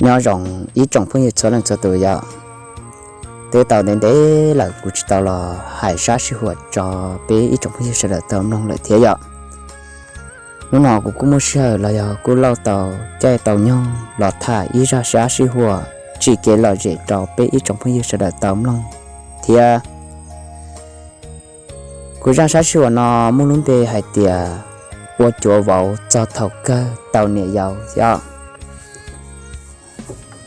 Nyob zoo ib tsoom phooj ywg txhua leej txhua tus yom. Twb tau ntev ntev lawm kuv tsis tau los hais sab sij huam tso peb ib tsoom phooj ywg sawv daws tau mloog lawm thiab yom. Hnub no kuv kuj muaj sij hawm los yog kuj lauj tau caij tau nyoog los tham ib zaj sab sij huam tsim kev lom zem rau peb ib tsoom phooj ywg sawv daws tau mloog thiab. Kuv zaj sab sij huam no muaj lub npe hais tias ua cuav vauv txog thaum kawg tau niam yau yom.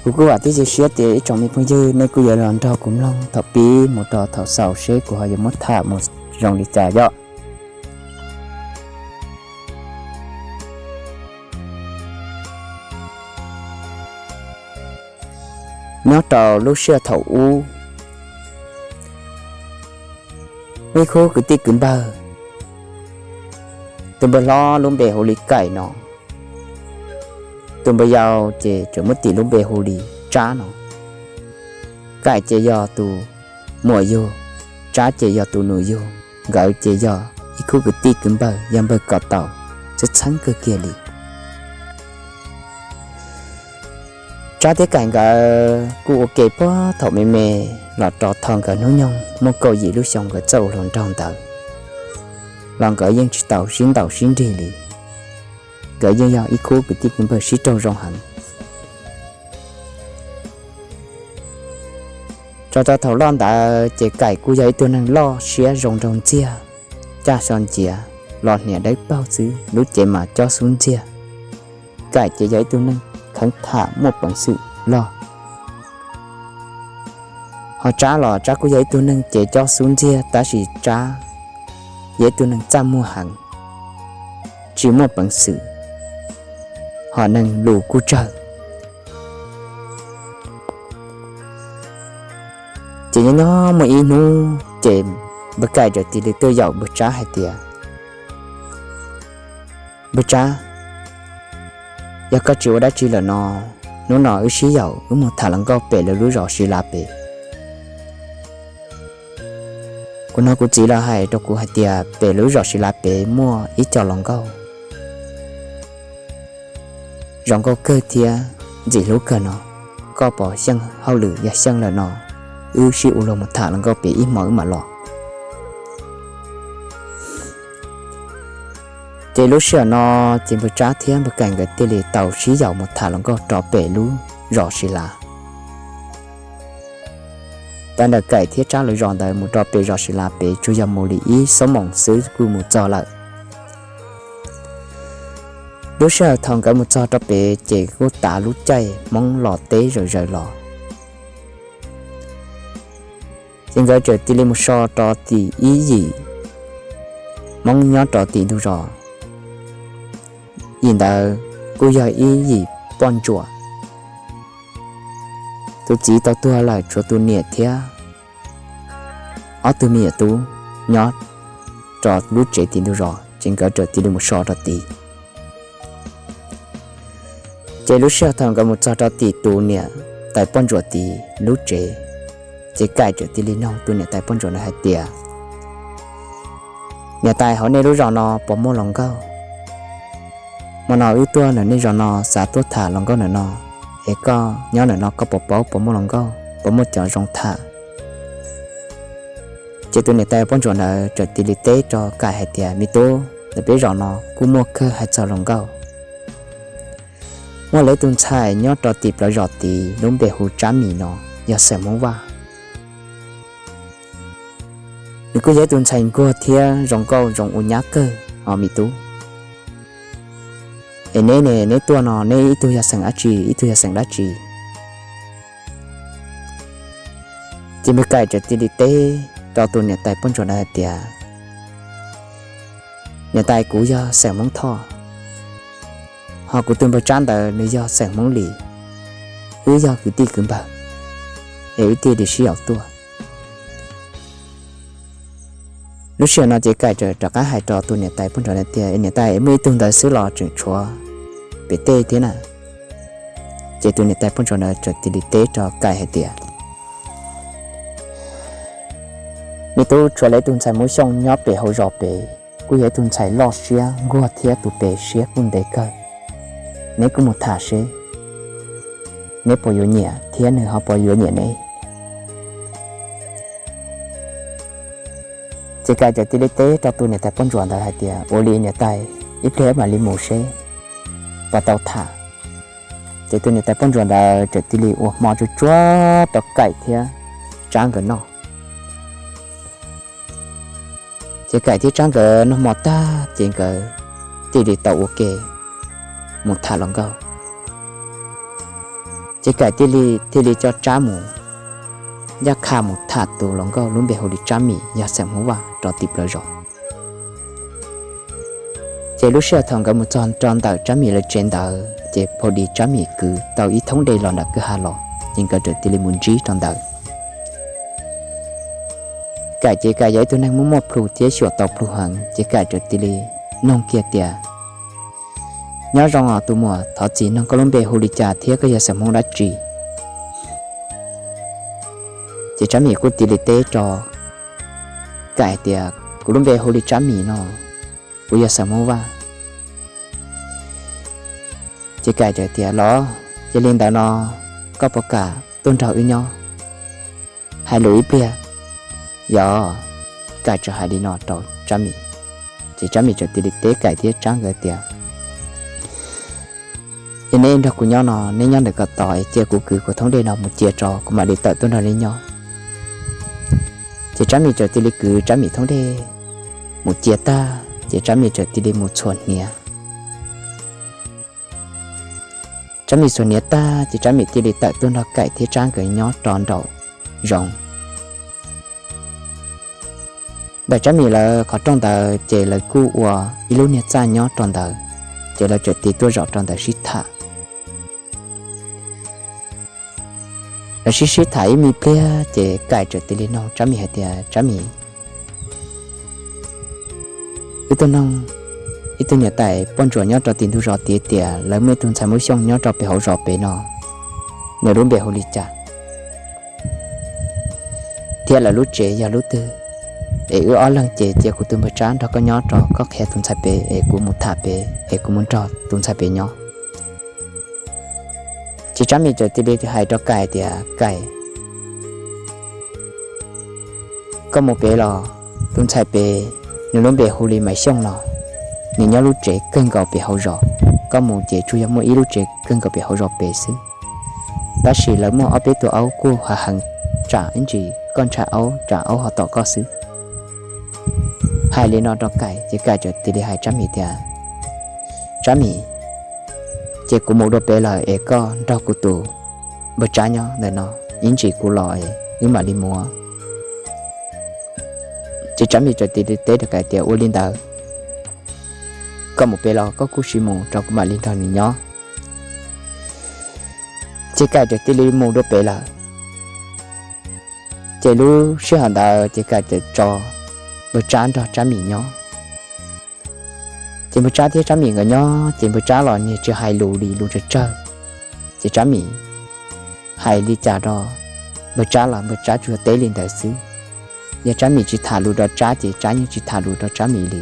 Kuv kuj vam thiab cia siab tias ib tsoom me phooj ywg nej kuj yuav los nrog kuv mloog thaum pib mus rau thaum xaus seb kuv ho yuav muab tham mus zoo li cas yom. Nyob rau lub sij hawm thaum ub, muaj ib khub kwv tij kwv npawg, tus npawg hlob lub npe hu li Kaim no, tus npawg yau ces tseem muab tis lub npe hu li Tsab no. Kaim ces yog tus muam yug, Tsab ces yog tus nus yug, nkawd ces yog ib khub kwv tij kwv npawg, yog npawg ko taus, txheeb txheeb kawg kiag li. Tsab thiab Kaim nkawd kuj ua ke puag thaum me me los rau thaum nkawd hnub nyoog muaj kaum yim lub xyoo nkawd txawj ua hluas nraug ntawd los nkawd yeej tsis tau sib ntaus sib nrig li. Nkawd yeej yog ib khub kwv tij kwv npawg sib raug zoo heev. Tso rau thaum loj ntawd ces Kaim kuj yog ib tug neeg loj siab zoo nraug ntxiag, caj xo nciav los hniav dawb paug xwb, lub cev mas cob xub ntxiag. Kaim ces yog ib tug neeg kheev tham muaj peev xwm loj. Ho Tsab los Tsab kuj yog ib tug neeg cev cob xub ntxiag tab sis Tsab yog ib tug neeg txaj muag heev, tsis muaj peev xwm, ho neeg lus kuj tsawg. Ces nyob nyob muaj ib hnub ces npawg Kaim txawm cia li tuaj yaum npawg Tsab hais tias, Npawg Tsab, yog koj tsis ua dab tsi lawm no, hnub no wb sib yaum wb mus tham hluas nkauj pem lawv lub zos Siv Lav pem. Kuv hnov kuv txiv lawv hais rau kuv hais tias pem lub zos Siv Lav pem muaj ib co hluas nkauj zoo nkauj kawg thiab ntxim hlub kawg no, koj puas xyeej hauj lwm? Yog xyeej lawm no wb sib ua luag mus tham hluas nkauj pem ib hmo wb mam los. Ces lub sij hawm no ces npawg Tsab thiab npawg Kaim nkawd thiaj li tau sib yaum mus tham hluas nkauj rau pem lub zos Siv Lav. Tau ntawm Kaim thiab Tsab lawv zos ntawd mus rau pem zos Siv Lav pem tsuas yog mus li ib xuab moos xwb kuj mus txog lawm. Lub sij hawm thaum nkawd mus txog rau pem ces kuj tav lub caij Hmoob los teb zawm zaws los. Ces nkawd txawm cia li mus so rau tim ib yim Hmoob nyob rau tim ntug zos. Yim ntawd kuj yog ib yim poj ntsuam. Tus txiv tau tuag lawm, tshuav tus niam thiab ob tug me nyuam tub nyob rau lub tsev tim ntug zos, ces nkawd txawm cia li mus so rau tid. Ces lub sij hawm thaum nkawd mus txog rau tim tus niam tais poj ntsuam tid lub tsev, ces Kaim txawm cia li nug tus niam tais poj ntsuam ntawd hais tias, Niam tais, hauv nej lub zos no puas muaj hluas nkauj? Hmo no wb tuaj ntawm nej zos no xav tuaj tham hluas nkauj ntawm no, es koj nyob ntawm no koj puas paub puas muaj hluas nkauj, puas muaj cov zoo tham? Ces tus niam tais poj ntsuam ntawd txawm cia li teb rau Kaim hais tias, Me tub, ntawm peb zos no kuj muaj kawg hais txog hluas nkauj. Muaj lawv ib tug ntxhais nyob rau tim plawv zos tid, lub npe hu Tsab Mis no, yog xeem Hmoob Vaj. Nws kuj yog ib tug ntxhais nquag thiab zoo nkauj zoo ua nyab kawg os me tub. Es neb ne, neb tuaj no neb ib tug yog xeem dab tsi, ib tug yog xeem dab tsi? Ces npawg Kaim txawm cia li teb rau tus niam tais poj ntsuam ntawd hais tias, Niam tais, kuv yog xeem Hmoob Thoj, ho kuv tus npawg Tsab ntawd nws yog xeem Hmoob Lis. Wb yog kwv tij kwv npawg, es wb thiaj li sib yaum tuaj. Lub sij hawm no ces Kaim txawm rov qab hais rau tus niam tais poj ntsuam ntawd tias, Es niam tais, muaj ib tug ntawd xwb los tseem tshuav pem tej thiab na? Ces tus niam tais poj ntsuam ntawd txawm cia li teb rau Kaim hais tias, Me tub, tshuav lawv ib tug ntxhais Hmoob Xyooj nyob pem hauv zos pem, kuj yog ib tug ntxhais loj siab nquag thiab tus pem siab kuj ntev kawg. Neb kuj mus tham seb. neb puas yuav nyiam thiab nws ho puas yuav nyiam neb. Ces Kais txawm cia li teb rau tus niam tais poj ntsuam ntawd hais tias, ua li niam tais, ib pliag wb mam li mus seb puas tau tham. Ces tus niam tais poj ntsuam ntawd txawm cia li ua hmo tsuag tsuag rau Kais thiab Tsab nkawd noj. Ces Kais thiab Tsab nkawd noj hmo tag ces nkawd thiaj li tau ua ke mus tham hluas nkauj. Ces Kais thiaj li coj Tsab mus ncaj qha mus tham tus hluas nkauj lub npe hu li Tsab Mim yog xeem Hmoob Vaj rau tim plawv zos. Ces lub sij hawm thaum nkawd mus txog rau ntawm Tsab Mim lawv tsev ntawd ces pha dis Tsab Mim kwv tau ib thoob dej los nram kwj ha los, ces nkawd txawm cia li mus ntsib rau ntawd. Kais ces Kais yog ib tug neeg muaj muaj plhus thiab xyuam tau plhus heev, ces Kais txawm cia li noog kiag tias, nyob zoo os tus muam, thov txim noog koj lub npe hu li cas thiab koj yog xeem Hmoob dab tsi? Ces Tsab Mim kuj cia li teb rau Kais tias, kuv lub npe hu li Tsab Mim no, kuv yog xeem Hmoob Vaj. Ces Kais txawm tias, los yog li ntawd no koj puas kam tuaj nrog wb nyob hais lus ib pliag? Yog. Kais txawm hais li no rau Tsab Mim. Ces Tsab Mim txawm cia li teb Kais thiab Tsab nkawd tias, yog neb nrog kuv nyob no, neb nyob ntawm ko tos es cia kuv kwv kuv thoob dej no mus cia tso kuv mam li tawm tuaj nrog neb nyob. Ces Tsab Mim txawm cia li kwv Tsab Mim thoob dej mus cia tag ces Tsab Mim txawm cia li mus txhuam hniav. Tsab Mim txhuam hniav tag ces Tsab Mim cia li tawm tuaj nrog Kais thiab Tsab nkawd nyob rau nraum zoov. Ntawm Tsab Mim lawv qhov rooj ntawd ces lawv kuj ua ib lub niag txaj nyob rau ntawd, ces lawv txawm cia li tuaj zaum rau ntawd sib tham. Lawv sib sib tham ib me pliag ces Kais txawm cia li noog Tsab Mim hais tias, Tsab Mim, wb tuaj noog ib tug niam tais poj ntsuam nyob rau tim ntug zos tiav tias lawv muaj ib tug ntxhais Hmoob Xyooj nyob rau pem hauv zos pem no, nws lub npe hu li cas thiab lawv lub tsev yog lub twg, es wb ob leeg ces cia kuv tus npawg Tsab nrog koj nyob rau koj qhia tus ntxhais pem es kuv mus tham pem es kuv mus nrog tus ntxhais pem nyob. Ces Tsab Mim txawm cia li hais rau Kais tias, Kais, koj mus pem los, tus ntxhais pem nws lub npe hu li Maiv Xyooj no, nws nyob lub tsev kawg nkaus pem hauv zos. Koj mus ces tsuas yog muaj ib lub tsev kawg nkaus pem hauv zos pem xwb, tab sis lawv muaj ob peb tug aub kuj hav heev, tsam ib ntsis koj ntshai aub tsam aub ho tom koj xwb. Hais li no rau Kais ces Kais txawm cia li hais Tsab Mim tias, Tsab Mim, ces kuv mus dua pem lawm es koj nrog kuv tus npawg Tsab nyob ntawm no, ib ntsis kuv los es wb mam li mus. Ces Tsab Mim txawm cia li teb rau Kais tias, ua li ntawd, koj mus pem los koj kuj sim mus rau kuv mam li nrog nws nyob. Ces Kais txawm cia li mus dua pem lawm. Ces lub sij hawm ntawd ces Kais txawm tso npawg Tsab nrog Tsab Mim nyob. Ces npawg Tsab thiab Tsab Mim nkawd nyob ces npawg Tsab los niag tsis hais lus li, lus tsawg tsawg. Ces Tsab Mim hais li cas rau npawg Tsab los npawg Tsab tsuas teb li ntawd xwb. Yog Tsab Mim tsis tham lus rau Tsab ces Tsab yeej tsis tham lus rau Tsab Mim li.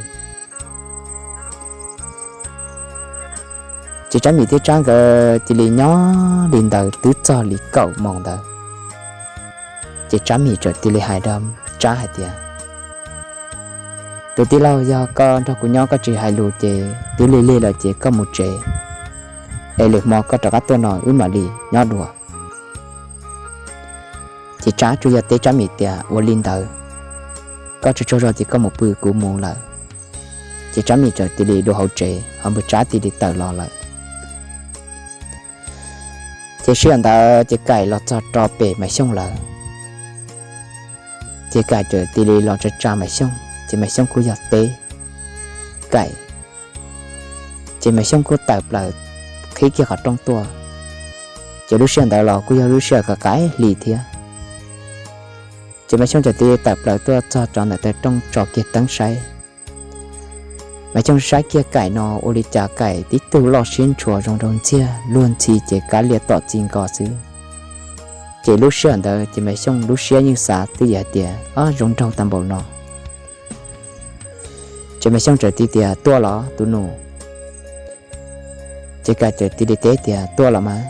Ces Tsab Mim thiab Tsab nkawd cia li nyob li ntawd twb txog li kaum moos ntawd. Ces Tsab Mim txawm cia li hais rau Tsab hais tias, tus tij laug, yog koj nrog kuv nyob koj tsis hais lus ces twb lig lig lawm ces koj mus tsev, es lwm hmo koj rov qab tuaj no wb mam li nyob dua. Ces Tsab tsuas yog teb Tsab Mim tias, ua li ntawd, koj tsaug tsaug zog ces koj mus pw, kuv mus lawm. Ces Tsab Mim txawm cia li dua hauv tsev, ho npawg Tsab cia li tawm los lawm. Ces sij hawm ntawd ces Kais los txog rau pem Maiv Xyooj lawm. Ces Kais txawm cia li los tsa tsa Maiv Xyooj, ces Maiv Xyooj kuj yog teb Kais. Ces Maiv Xyooj kuj tawm plaws qhib kiag qhov rooj tuaj. Ces lub sij hawm ntawd los kuj yog lub sij hawm qaim qaim hli thiab. Ces Maiv Xyooj txawm cia li tawm plaws tuaj txog rau ntawm taw rooj tso kiag teeb saib. Maiv Xyooj saib kiag Kais no ua li cas Kais tib tug loj siab ntshua zoo nraug ntxiag, luag ntxhi ces kav liam tom txi nkaus xwb. Ces lub sij hawm ntawd ces Maiv Xyooj lub siab yeej xav twj ywm hais tias, o, zoo nraug tag npaum no. Ces Maiv Xyooj txawm cia li tias, tuaj los tus nus? Ces Kais txawm cia li teb tias, tuaj los mas.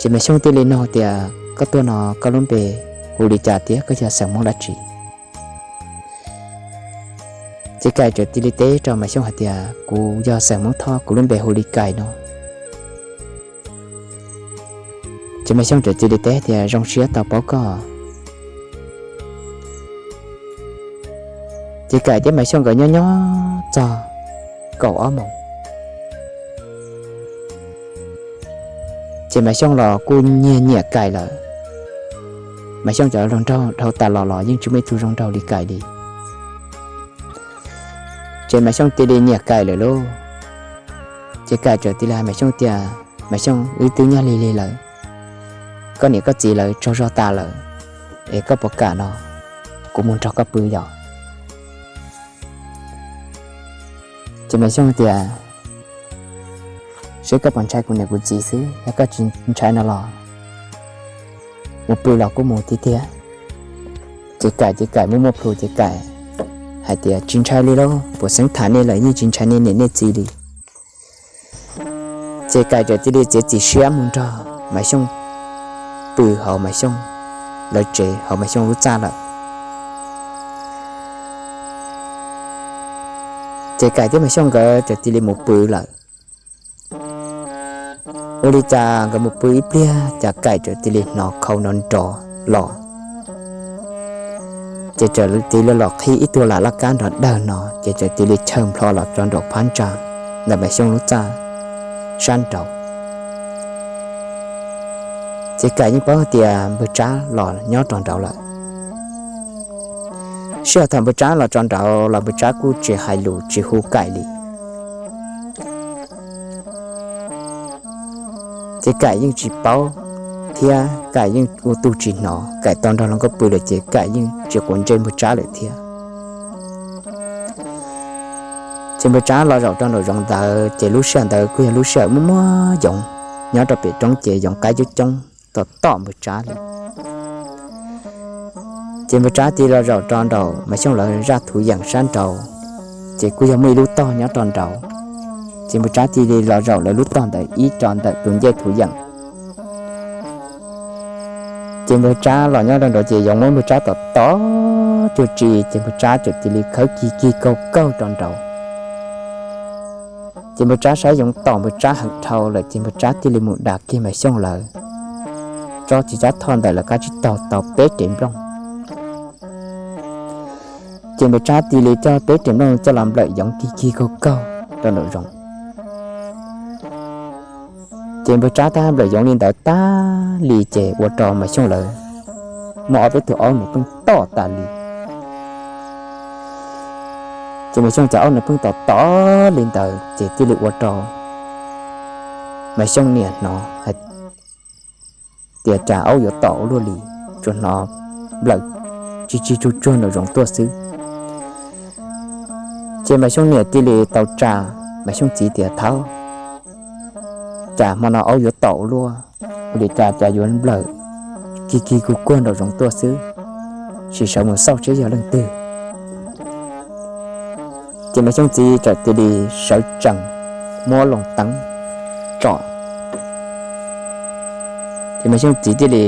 Ces Maiv Xyooj thiaj li nug tias, Koj tuaj no koj lub npe hu li cas thiab koj yog xeem Hmoob dab tsi? Ces Kaim txawm cia li teb rau Maiv Xyooj hais tias, Kuv yog xeem Hmoob Thoj, kuv lub npe hu li Kaim no. Ces Maiv Xyooj txawm cia li teb tias, Zoo siab tau paub koj. Ces Kaim thiab Maiv Xyooj nkawd nyob nyob txog kaum ob moos, ces Maiv Xyooj los kuj nyiag nyiam Kaim lawm. Maiv Xyooj cov hluas nraug dhau tas los los yeej tsis muaj ib tug zoo nraug li Kaim li. Ces Maiv Xyooj cia li nyiam Kaim lawm lauj. Ces Kaim txawm cia li hais Maiv Xyooj tias, Maiv Xyooj, wb twb nyob lig lig lawm, koj niam koj txiv lawv tsaug zog tas lawm, es koj puas kam no kuv mus nrog koj pw yom? Ces Maiv Xyooj tias, Seb koj puas ntshai kuv niam kuv txiv xwb, yog koj tsis ntshai no los mus pw los kuj mus tiag tiag. Ces Kaim ces Kaim muaj muaj plhus ces Kaim hais tias, Tsis ntshai li lauj, puas xeeb tham nej lawm yeej tsis ntshai nej niam nej txiv li. Ces Kaim txawm cia li txiav txim siab mus nrog Maiv Xyooj pw hauv Maiv Xyooj lawv tsev hauv Maiv Xyooj lub txaj lawm. Ces Kaim thiab Maiv Xyooj nkawd txawm cia li mus pw lawm. Ua li cas nkawd mus pw ib pliag cas Kaim txawm cia li hnov khau nrov nrov los. Ces txawm cia li los qhib ib tug lam laj kab nrov dawg no ces txawm cia li chaw nplho los rau nraum phab ntsa ntawm Maiv Xyooj lub txaj sab nraud. Ces Kaim yeej paub tias npawg Tsab los nyob rau nraud lawm. Sij hawm thaum npawg Tsab los rau nraud los npawg Tsab kuj tsis hais lus tsis hu Kaim li. Ces Kaim yeej tsis paub thiab Kaim yeej ua tub tsis hnov, Kaim tau nrog hluas nkauj pw lawm ces Kaim yeej tsis quav ntsej npawg Tsab lawm thiab. Ces npawg Tsab los zaum rau nraum zoov ntawd ces lub sij hawm ntawd kuj yog lub sij hawm muaj muaj yoov nyob rau pem roob ces yoov qaib coob coob tom tom npawg Tsab li. Ces npawg Tsab cia li los zaum rau nraum Maiv Xyooj lawv zaj thuv yeem sab nraud, ces kuj yog muaj ib lub tog nyob rau nraud. Ces npawg Tsab cia li los zaum lawv lub tog ntawd ib rau ntawm tus ncej thuv yeem. Ces npawg Tsab los nyob rau nraud ces yoov muab npawg Tsab tom tom cuag tsi ces npawg Tsab txawm cia li khawb kig kig kaug kaug rau nraud. Ces npawg Tsab saib yoov tom npawg Tsab heev dhau lawm ces npawg Tsab thiaj li mus da kiag Maiv Xyooj lawv tsob txiv tsab thoj ntawm lawv qab tsib taug tau peb rev nplooj. Ces npawg Tsab cia li coj peb rev nplooj coj los nplawm yoov kig kig kaug kaug rau nraum zoov. Ces npawg Tsab tab nplawm yoov li ntawd tas li ces ua rau Maiv Xyooj lawv muaj ob peb tug aub nws pheej tom tas li. Ces Maiv Xyooj cov aub nws pheej tom tom li ntawd ces thiaj li ua rau Maiv Xyooj niam hnov hais tias cas aub yuav tom ua luaj li, tsuas hnov nplawm tsis tsis tsuag tsuag nraum zoov tuaj xwb. Ces Maiv Xyooj niam thiaj li tau tsa Maiv Xyooj txiv tias, Thaub, cas hmo no aub yuav tom ua luaj, ua li cas cas yuav nplawm kig kig kuj kuag nraum zoov tuaj xwb, sim sawv mus xauj seb yog leej twg. Ces Maiv Xyooj txiv txawm cia li sawv tsees muab loo teeb tsom. Ces Maiv Xyooj txiv thiaj li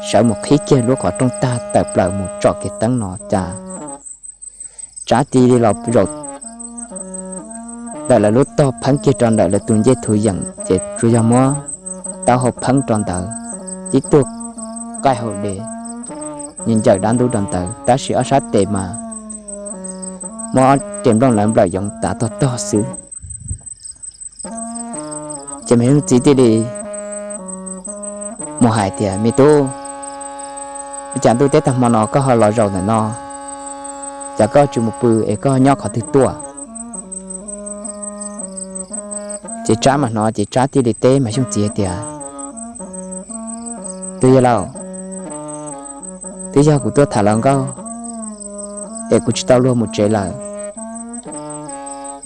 sawv mus qhib kiag lub qhov rooj tag tawm plaws mus tsom kiag teeb no cas Tsab cia li los zaum ntawm lawv lub tog pheeb kiag rau ntawm lawv tus ncej thuv yeem ces tsuas yog muab taub hau pheeb rau ntawd, tib tug qaij hau de nws ncaws dab ntub rau ntawd tab sis ob sab tes mas muab ob rev nplooj lawv nplawm yoov tav tog tog xwb. Ces Maiv Xyooj txiv thiaj li mus hais tias, Me tub, ua cas ntuj teb tag hmo no koj ho los zaum ntawm no, cas koj tsis mus pw es koj nyob qhov twg tuaj? Ces Tsab mas hnov ces Tsab thiaj li teb Maiv Xyooj txiv tias, Tus yawg laus, twb yog kuv tuaj tham hluas nkauj es kuv tsis tau luag mus tsev lawm,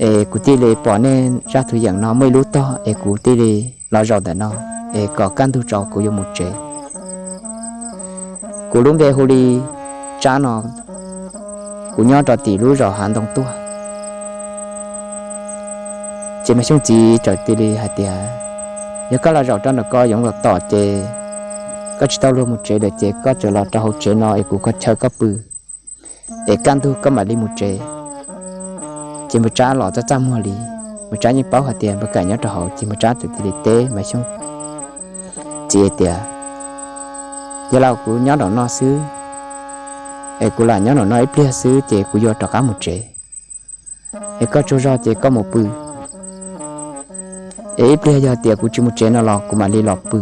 es kuv thiaj li pom nej zaj thuv yeem no muaj ib lub tog es kuv thiaj li los zaum ntawm no es kom kaj ntug tso kuv yuav mus tsev. Kuv lub npe hu li Tsab no, kuv nyob rau tim lub zos hav ntoo tuaj. Ces Maiv Xyooj txiv txawm cia li hais tias, Yog koj los zaum rau nram ko yoov los tom ces koj tsis tau luag mus tsev lawm ces koj txawm los rau hauv tsev no es kuv kho chaw koj pw, es kaj ntug koj mam li mus tsev. Ces npawg Tsab los txaj txaj muag li. Npawg Tsab yeej paub hais tias npawg Kaim nyob rau hauv, ces npawg Tsab txawm cia li teb Maiv Xyooj txiv hais tias, Yog li kuv nyob nraum no xwb, es kuv lam nyob nraum no ib pliag xwb ces kuv yuav rov qab mus tsev. Es koj tsaug zog ces koj mus pw, es ib pliag yog tias kuv tsis mus tsev no los kuv mam li los pw.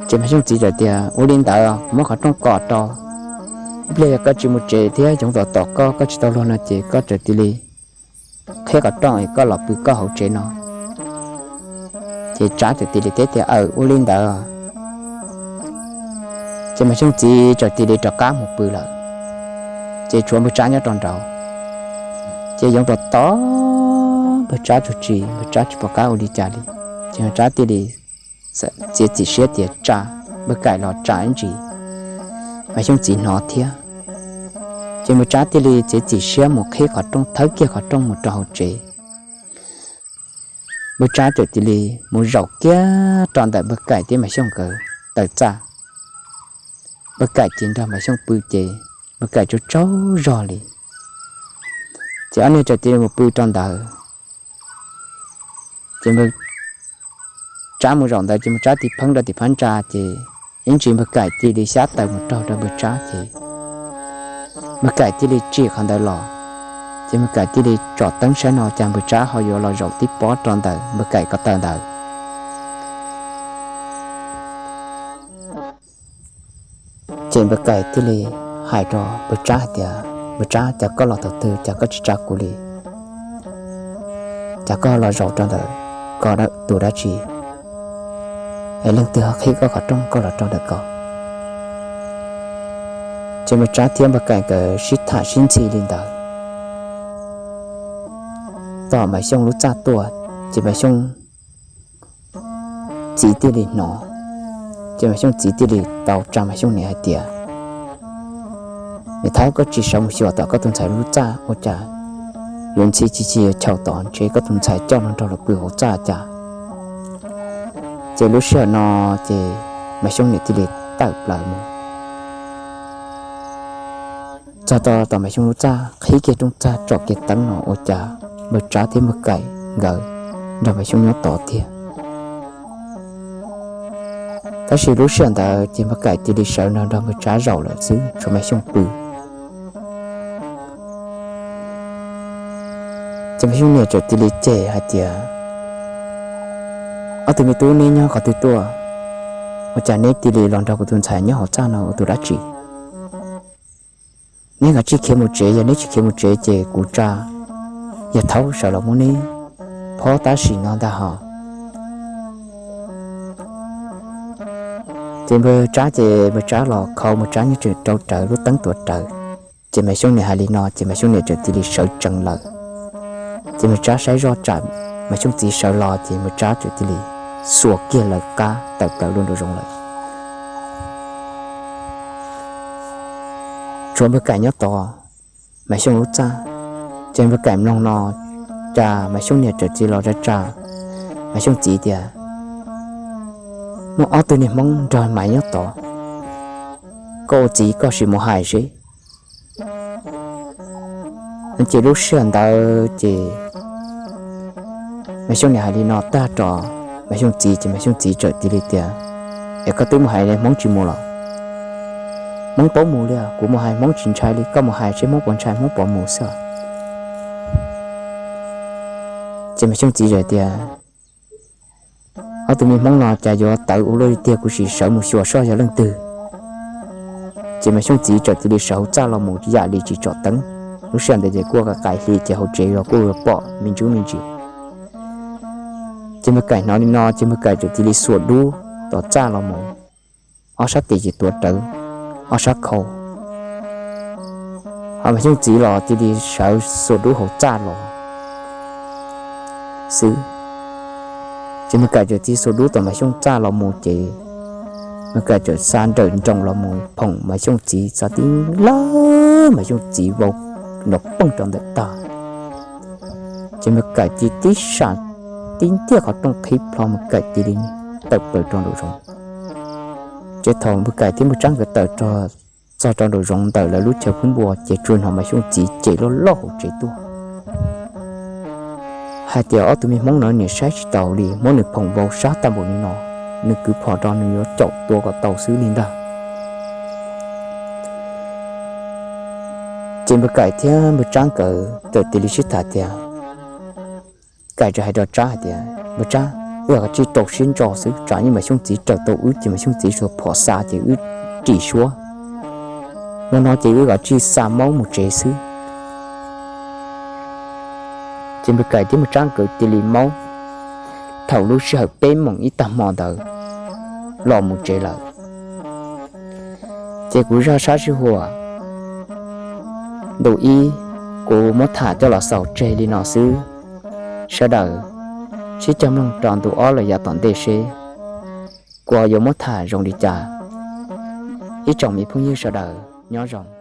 Ces Maiv Xyooj txiv txawm tias, Ua li ntawd kuv muab qhov rooj kom rau. Ib pliag yog koj tsis mus tsev thiab yoov tom tom koj, koj tsis tau luag no ces koj txawm cia li qhib qhov rooj es koj los pw koj hauv tsev no. Ces Tsab txawm cia li teb tias, Aws, ua li ntawd. Ces Maiv Xyooj txiv txawm cia li rov qab mus pw lawm. Ces tshuav npawg Tsab nyob rau nraud. Ces yoov tom tom npawg Tsab tsuj tsis, npawg Tsab tsis pom qab ua li cas li. Ces npawg Tsab thiaj li txiav txim siab tias tsa, npawg Kaim los tsa ib ntsis, Maiv Xyooj txiv hnov thiab. Ces npawg Tsab thiaj li txiav txim siab mus qhib qhov rooj, thawb kiag qhov rooj mus rau hauv tsev. Npawg Tsab txawm cia li mus zaum kiag rau ntawm npawg Kaim thiab Maiv Xyooj nkawd taw txaj. Npawg Kaim ces nrog Maiv Xyooj pw ces npawg Kaim tsaug tsaug zog li. Ces ob niag txawm cia li mus pw rau ntawd. Ces npawg Tsab mus zaum ntawd ces npawg Tsab tig pheeb rau tim phab ntsa ces ib ntsis npawg Kaim cia li xyab taws mus raug rau npawg Tsab ces npawg Kaim thiaj li tsim qhov ntawd los. Ces npawg Kaim thiaj li tsom teeb saib no cas npawg Tsab ho yuav los zaum tib pob rau ntawm npawg Kaim ko taw ntawd. Ces npawg Kaim thiaj li hais rau npawg Tsab hais tias, Npawg Tsab, cas koj los thaum twg cas koj tsis tsa kuv li? Cas koj los zaum rau ntawm ko tus dab tsi? Es leej twg ho qhib koj qhov rooj koj los rau ntawm ko? Ces npawg Tsab thiab npawg Kaim nkawd sib tham sib ntxhi li ntawd, tom Maiv Xyooj lub txaj tuaj, ces Maiv Xyooj txiv thiaj li hnov. Ces Maiv Xyooj txiv thiaj li tau tsa Maiv Xyooj niam hais tias, Niam Thaub, koj tsis sawv mus xyuas tom koj tus ntxhais lub txaj ua cas yuav ntxhi ci ci chaws tom ntshe koj tus ntxhais coj los nrog luag pw hauv txaj cas? Ces lub sij hawm no ces Maiv Xyooj niam thiaj li tawm plaws mus txog tom Maiv Xyooj lub txaj, qhib kiag rooj txag tsom kiag teeb no ua cas npawg Tsab thiab npawg Kaim nkawd nrog Maiv Xyooj nyob tod tiag. Tab sis lub sij hawm ntawd ces npawg Kaim cia li sawv nrog npawg Tsab zaum lawm xwb, tshuav Maiv Xyooj pw. Ces Maiv Xyooj niam txawm cia li cem hais tias, Ob tug me tub, neb nyob qhov twg tuaj? Ua cas neb cia li los nrog kuv tus ntxhais nyob hauv txaj no ua tus dab tsi? Neb kav tsij khiav mus tsev, yog neb tsis khiav mus tsev ces kuv tsa yawg Thaub sawv los muab neb phob tab sis no ntag hos. Ces npawg Tsab ces npawg Tsab los khau, npawg Tsab yeej tseem rau rawv lub teeb tuav rawv. Ces Maiv Xyooj niam hais li no ces Maiv Xyooj niam txawm cia li sawv tsees lawm. Ces npawg Tsab saib zoj tsam Maiv Xyooj txiv sawv los ces npawg Tsab txawm cia li xuas kiag lawv qab tawm plaws lub nraum zoov lawm. Tshuav npawg Kaim nyob tod, Maiv Xyooj lub txaj. Ces npawg Kaim mloog no, cas Maiv Xyooj niam txawm cia li los tsa tsa Maiv Xyooj txiv tias, Muaj ob tug niag Hmoob nrog Maiv nyob tod, koj ua txiv koj sim mus hais seb. Ces lub sij hawm ntawd ces Maiv Xyooj niam hais li no tag rau Maiv Xyooj txiv ces Maiv Xyooj txiv txawm cia li tias, Es koj twb mus hais Hmoob tsis mus los? Hmoob paub mus li, kuv mus hais Hmoob tsis ntshai li, koj mus hais seb Hmoob puas ntshai, Hmoob puas mus xwb. Ces Maiv Xyooj txiv txawm tias, Ob tug me Hmoob no cas yuav tawv ua luaj li tiag, kuv sim sawv mus xyuas soj yog leej twg. Ces Maiv Xyooj txiv txawm cia li sawv hauv txaj los mus yam li tsis tsom teeb. Lub sij hawm ntawd ces kuj ua ka qais hli ces hauv tsev los kuj yuav pom me ntsis me ntsis. Ces npawg Kaim hnov li no ces npawg Kaim txawm cia li xuas dub tom txaj los mus, ob sab tes ces tuav rawv ob sab khau. Ho Maiv Xyooj txiv los cia li sawv xuas dub hauv txaj los xwb. Ces npawg Kaim txawm cia li xuas dub tom Maiv Xyooj txaj los mus ces npawg Kaim txawm xa nrawm nroos los mus phoom Maiv Xyooj txiv, xa tib lawv Maiv Xyooj txiv vau nrov poog rau ntawm tag. Ces npawg Kaim cia li tib sam tib ntiag qhov rooj qhib plho, Npawg Kaim cia li tawm plaws rau nraum zoov. Ces thaum Npawg Kaim thiab Npawg Tsab nkawd tawm txog rau nraum zoov ntawm lawv lub chaw pub npua ces tsuas hnov Maiv Xyooj txiv cem loj loj hauv tsev tuaj hais tias, Ob tug me Hmoob no niam saib tsis taus li, muab nws phoom vau sab tag npaum li no, nws kwv phom rau nws yuav caum tua kom tau xwb li ntag. Ces Npawg Kaim thiab Npawg Tsab nkawd txawm cia li sib tham tias, Kaim txawm hais rau Tsab hais tias, Npawg Tsab, wb kav tsij rau siab ntso xwb, tsam ib Maiv Xyooj txiv raws tau wb ces Maiv Xyooj txiv tsuas phom xa ces wb ris suab, hmo no ces wb kav tsij xa Maub mus tsev xwb. Ces Npawg Kaim thiab Npawg Tsab nkawd cia li maub thaum lub sij hawm peb moos ib tag hmo ntawd los mus tsev lawm. Ces kuv zaj sab sij huam ntu ib kuv muab tham coj los xaus tseg li no xwb. Sawv daws sib cog mloog rau ntu ob los yav tom ntej seb kuv yuav muab tham zoo li cas. Ib tsoom me phooj ywg sawv daws nyob zoo.